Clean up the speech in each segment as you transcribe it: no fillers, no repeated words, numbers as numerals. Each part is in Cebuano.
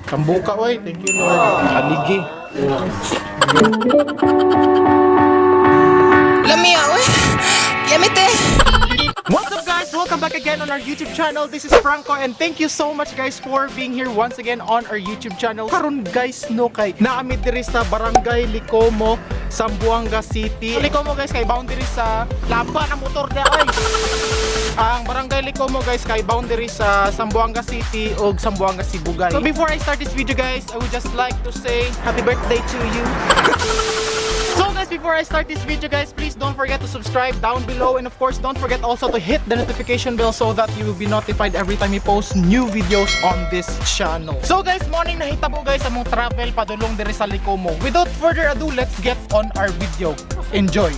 Tambuka oy, thank you, Lord. Aligi. Lamia, uy. Yamete. What's up, guys? Welcome back again on our YouTube channel. This is Franco and thank you so much, guys, for being here once again on our YouTube channel. Karon guys, no, kay naa mi diri sa Barangay Licomo, Zamboanga City. Licomo guys, kay boundary sa laba ng motor na ay. Ang Barangay Licomo guys, kay boundary sa Zamboanga City ug Zamboanga Sibugay. So before I start this video guys, I would just like to say happy birthday to you. So guys, before I start this video guys, please don't forget to subscribe down below and of course don't forget also to hit the notification bell so that you will be notified every time we post new videos on this channel. So guys, morning nahitabo guys among travel padulong diri sa Licomo. Without further ado, let's get on our video. Enjoy!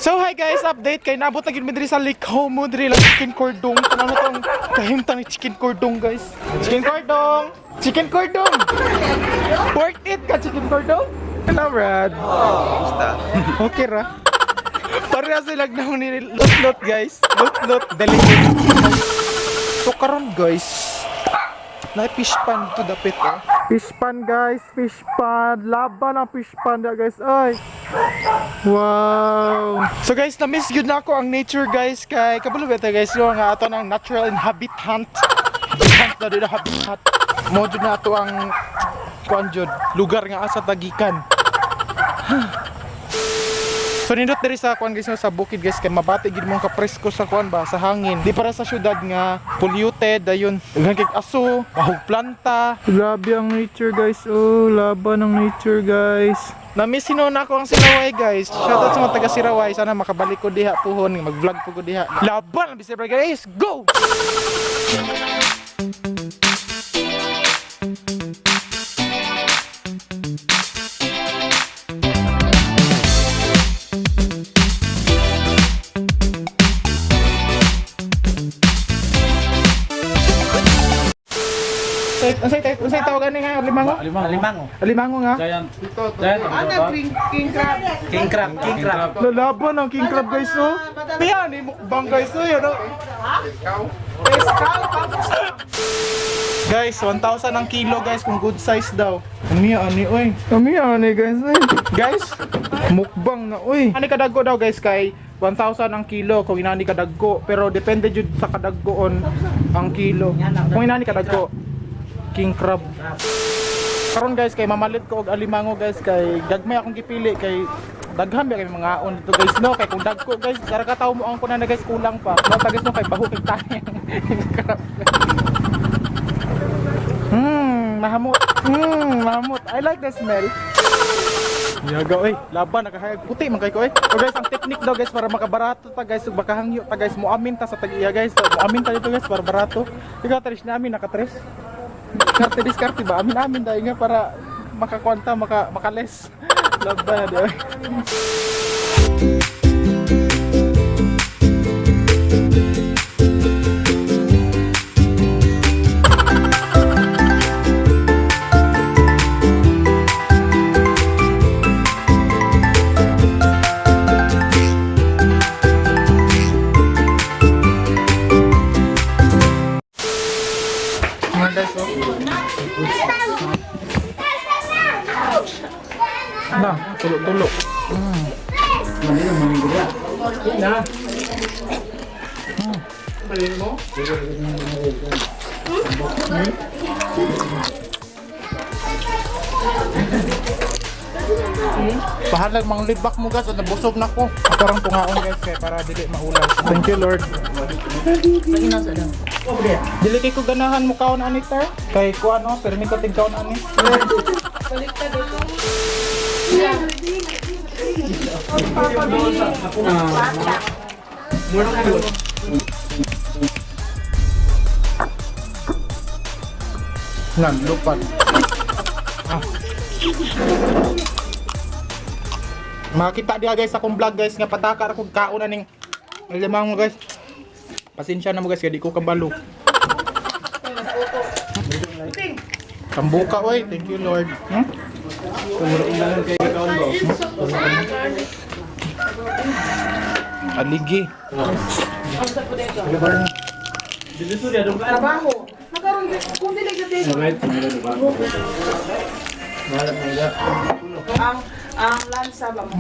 So hi guys, update kay nabot na gid mi diri sa Licomo diri lang chicken cordong. Ano na tong kahimtang ni chicken cordong guys. Chicken cordong. Chicken cordong. Worth it ka chicken cordong. Hello, Brad. Kumusta? Okay ra. Pareha sila na ni lot-lot guys. Lot-lot delicate. So karon guys, na fish pan to dapit oh. Fish pan guys, fish pan. Laban ang fish pan da guys. Ay. Wow! So guys, na-miss yun na ako ang nature guys kay kabalo ba ito, guys, yung nga ato ng natural inhabitant. Habitant na dito, habitat. Mo jud na ato ang kuan jud, lugar nga asa tagikan. So nindot diri sa kuan guys, no, sa bukid guys, kay mabati gid mong kapresko sa kuan ba sa hangin. Di para sa syudad nga polluted dayon. Daghan kay aso, bahog planta. Grabe ang nature guys. Oh, laban ang nature guys. Na-miss hinuon ako ang Siraway guys. Shoutout sa mga taga Siraway. Sana makabalik ko diha puhon, mag-vlog po ko diha. Laban ang bisaya guys. Go! Unsay unsay tawag ani nga alimango? Alimango. Alimango nga. Giant. Giant. Ano King crab. King crab. King crab. Lalaban ang king crab guys oh. Piyan ni mukbang guys oh, yan oh. Guys, 1,000 ang kilo guys kung good size daw. Ami ani oy. Ami ani guys oy. Guys, mukbang na oy. Ani kadagko daw guys kay 1,000 ang kilo kung inani kadagko, pero depende jud sa kadagkoon ang kilo. Kung inani kadagko, king crab. Karon guys kay mamalit ko og alimango guys kay gagmay akong gipili kay daghan ba kay mga on dito guys no, kay kung dagko guys dara ka tawo mo ang kunan na guys, kulang pa no ta guys no, kay baho kay tayo. Mahamot. Mahamot. I like the smell. Yaga oy, laban nakahayag puti man kay ko oy. So guys, ang technique daw guys para makabarato ta guys ug makahangyo ta guys, moamin ta sa tag-iya guys. So, moamin ta dito guys para barato. Ikaw tres namin nakatres. Diskarte diskarte ba? Amin amin dahil nga para makakwanta, makales. Laban di oy. Na, tulo-tulo. Na. Bahalag mang libak mo guys, at nabusog na ko. Ako rang tungaon guys kay para dili maulaw. Thank you, Lord. Dili kay ko ganahan mo kaon ani ter. Kay ko ano, permi ko tig kaon ani. Nan, lupat. Ah. Makita diha guys akong vlog guys nga pataka ra kog kaon aning limang mo guys. Pasensya na mo guys kay di ko kabalo. Tambuka oy, thank you Lord. Hmm? Aligi. Trabaho. Nakaroon kung dili gyud ang lansa ba mo?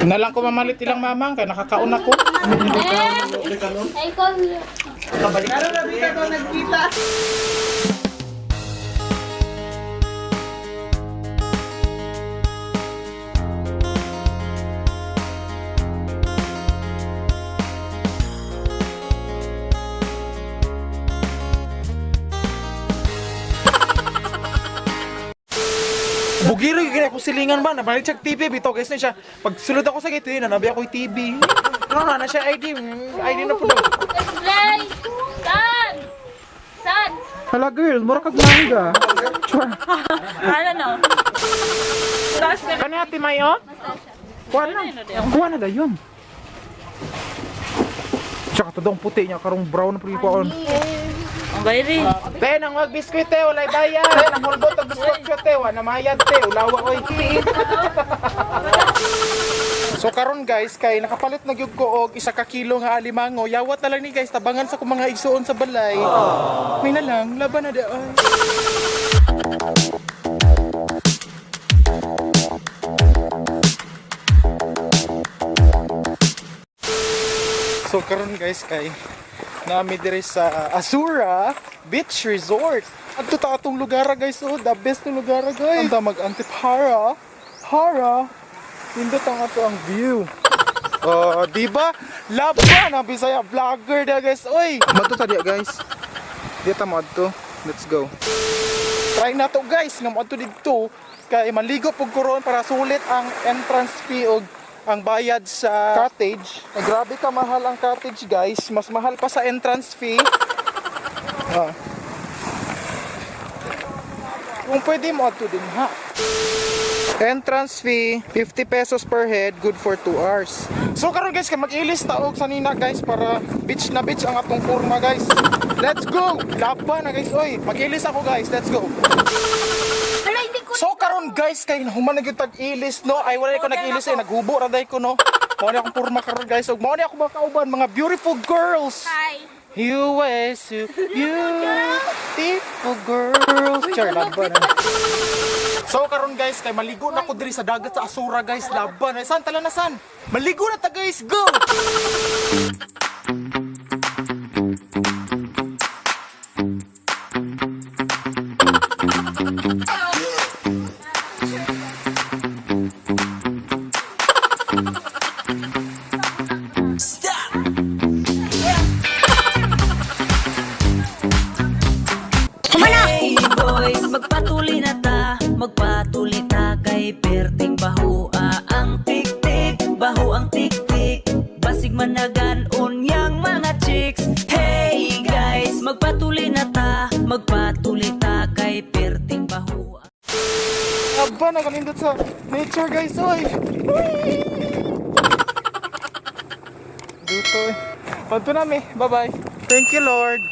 Na lang ko mamalit ilang mamang kay nakakaon ako. Ay, ko. Karon ra bitaw ko nagkita. Bugiro gyud ako silingan ba nabalit siya TV bitaw guys na siya. Pag sulod ako sa gate, nanabi ako yung TV. No, na na siya ID, ID na po daw. Let's play! San! San! Hala girl, mura kag mangga. Ano no? Kani ate Mayo? Kuha na. Kuha na dayon. Tsaka to dong puti niya karong brown na kuwaon. Ang bayri. Te, nang wag biskuit te, walay bayad. Te, nang hulbot og biskuit te, wa na mayad te, ulawa oy. So karon guys, kay nakapalit na gyud ko og isa ka kilo nga alimango. Yawat na lang ni guys, tabangan sa kong mga igsuon sa balay. May na lang, laban na di ay. So karon guys kay naami diri sa Azura Beach Resort. Adto ta atong lugar guys, oh, the best ng lugar guys. Anta mag Antipara. Hara. Nindot ang ato ang view. Oh, di ba? Laban ang Bisaya vlogger da guys. Oy, madto ta diya guys. Di ta moadto. Let's go. Try na to guys nga moadto didto kay maligo pug karon para sulit ang entrance fee og ang bayad sa cottage. Ay, grabe ka mahal ang cottage guys. Mas mahal pa sa entrance fee. Ah. Kung pwede mo adto din ha. Entrance fee, 50 pesos per head, good for 2 hours. So karon guys, kay mag-ilis ta og sanina guys para beach na beach ang atong forma guys. Let's go! Laban na guys, oy. Mag-ilis ako guys, let's go. Hala, hindi ko. So karon guys, kay human na gyud tag-ilis no. Ay wala ko nag-ilis eh, naghubo ra day ko no. Mao ni akong porma karon guys. Ug mao ni ako mga kauban, mga beautiful girls. Hi. You are so beautiful girls. Char, laban. Na. So karon guys, kay maligo na ko diri sa dagat sa Asura guys, laban. Ay, san tala na san? Maligo na ta guys, go. Hey boys, magpatuloy na ta, magpatuloy ta kay perting bahua ang tik-tik, baho ang tik-tik. Basig managan unyang mga chicks. Hey guys, magpatuloy na ta, magpatuloy ta kay perting bahua. Laban na kanindot sa nature guys, oy. Uy! Dito eh. Padto nami. Bye-bye. Thank you Lord.